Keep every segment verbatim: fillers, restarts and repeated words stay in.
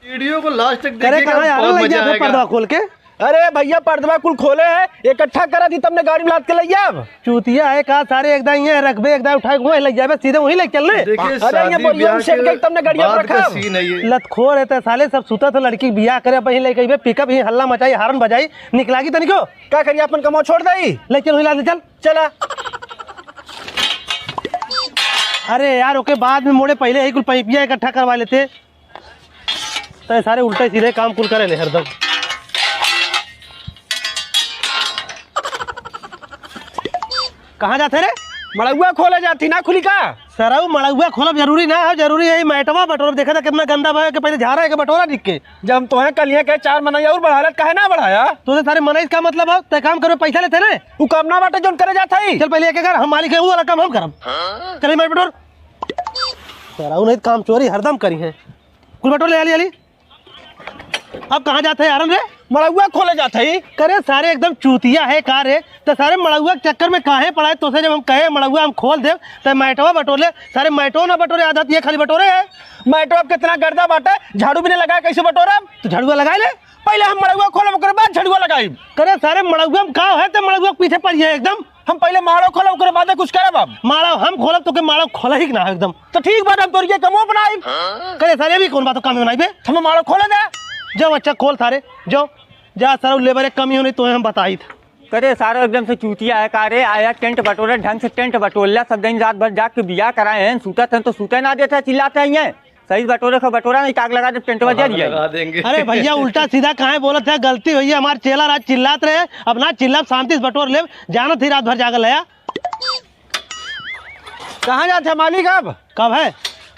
वीडियो को लास्ट तक करे देखिएगा, कहाँ यार, बहुत लग मजा जाए आएगा। पर्दा खोल के। अरे भैया, पर्दवा कुल खोले है, इकट्ठा करा थी, तब न गाड़ी में लाद के लइ जाब। चूतिया है का सारे, एकदम ये रखबे, एकदम उठा के वहीं लइ जाबे, सीधे वहीं लइ चलने। देखिए, अरे, ये शादी बोरिया ब्याह में सेट के के तब न गाड़िया बाद पर का रखब। सीन है ये। लतखोर है ते साले, सब सुता था, लड़की के बियाह करे, वहीं लइ के अइबे, पिकअप ही हल्ला मचाई, हारन बजाई, निकलागी तनिको। का करिए, अपन कमाओ छोड़ दई। लइ चल, वहीं लाद ले चल। चला। अरे यार, ओके बाद में मोड़े, पहिले ही कुल पैपिया इकट्ठा करवा लेते। तै सारे उल्टे सीधे काम कुल करे ले हरदम। कहाँ जात है रे? मड़उआ खोले जात ही ना, खुली का? सरऊ, मड़उआ खोलब जरूरी ना है, जरूरी है ई मैटवा बटोरब। देखा था कितना गंदा बा, के पहिले झारा है के बटोरा निक के। जब हम तोहे कलिया के चार मनई और बढ़ालत, काहे ना बढ़ाया? तोसे सारे मनई का मतलब है, तै काम करबे, पैसा लेते ना। उ काम ना बाटे जौन करे जात है। चल पहिले एक एक कर, हम मालिक है, वो वाला काम हम करब। चल ई मैट बटोर। सरऊ नहीं काम चोरी हरदम करी है। कुल बटोर ले, आली, आली। अब कहाँ जात है यारन रे? मड़उआ खोले जात है। करे सारे एकदम चूतिया है का रे? तो सारे मड़उआ के चक्कर में काहे पड़ा है? तोसे जब हम कहे मड़उआ हम खोल देब, तो मैटवा बटोर ले। सारे मैटो ना बटोरे, आदत ये खाली बटोरे है। मैटवा अब कितना गर्दा बाटे, झाड़ू भी नहीं लगाए, कैसे बटोरब? तो झड़ुआ लगाए ले। पहिले हम मड़उआ खोलब, ओकरे बाद झड़ुआ लगाइब। करे सारे मड़उआ में का है, तो मड़उआ के पीछे पड़ी है एकदम। हम पहिले माड़ो खोलब, ओकरे बादे कुछ करब अब। माड़ो हम खोलब, तो के माड़ो खोला ही ना है एकदम। तो ठीक बात, हम तोरिए कमो बनाइब। करे सारे, अभी कौन बात काम बनाइबे? हम माड़ो खोले दे। जाओ अच्छा खोल सारे, जाओ। जा सारे लेबर एक कमी होनी तो हम बताई था। करे सारे एकदम से चूतिया है का रे? आया टेंट बटोरे, ढंग से टेंट बटोर लिया, सब दिन रात भर जाग के बियाह कराए हैं, सूतत हैं तो सूते ना देते, चिल्लाते हैं ये। सही बटोरे को बटोरा नहीं, आग लगा दे टेंटवा जल जाए। लगा देंगे। अरे भैया, उल्टा सीधा काहे बोलत है? गलती हुई है, हमार चेला राज चिल्लात रहे, अब ना चिल्लाब, शांति से बटोर लेब, जानत ही रात भर जागल है। कहाँ जात है मालिक अब? कब है?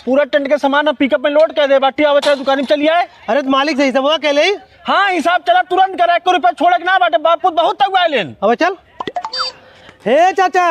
पूरा टेंट के सामान अब पिकअप में लोड कर दे, बाटी आवे चाहे दुकान में चली आए। अरे तो मालिक से हिसाबवा के ले। हाँ, हिसाब चला तुरंत करे, एक रुपया छोड़े के ना बाटे, बाप पुत बहुत तगुआ लेन। अब चल। हे चाचा,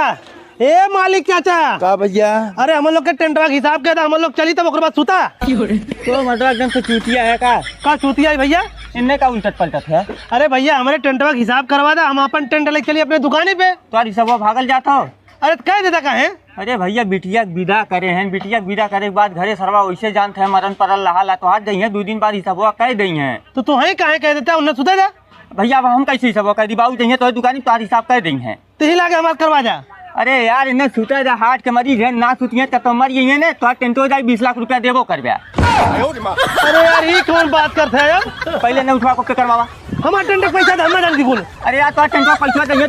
ए मालिक चाचा। का भैया? अरे हम लोग के टेंटवा के हिसाब के दा, हम लोग चली तब ओकर बाद सुता। तो मतलब एकदम से चूतिया है का? का चूतिया है भैया? इनने का उलटत पलटत है? अरे भैया, हमरे टेंटवा के हिसाब करवा दा, हम अपन टेंट लेके चली अपने दुकानी पे। तो आज हिसाबवा भागल जात हो? अरे तो कह देता काहे? अरे भैया, बिटिया के विदा करे हैं, बिटिया के विदा करे के बाद घरे सरवा वैसे जानत है मरन परल रहा ला, तो आज जइहे दो दिन बाद हिसाबवा कह दइहे। तो तोहे काहे कह देता, उन्हें सुते दे। भैया, अब हम कैसे हिसाब कर दी? बाबू जइहे तो दुकानी, तोहार हिसाब कर देइहे। तेही लागे हमार करवा जा। अरे यार, इन्हें सुते दे, हार्ट के मरीज है, ना सुतिए तब तो मर जाइए ने, तोहार टेंटो जाई, बीस लाख रुपया देबो करबे। अरे यार, ई कौन बात करत है यार? पहिले ने उठवा को के करवावा। हमार टेंट के पैसा दे, हम ना जान दी बोल। अरे यार, तोहार टेंटो पैसा दइहे,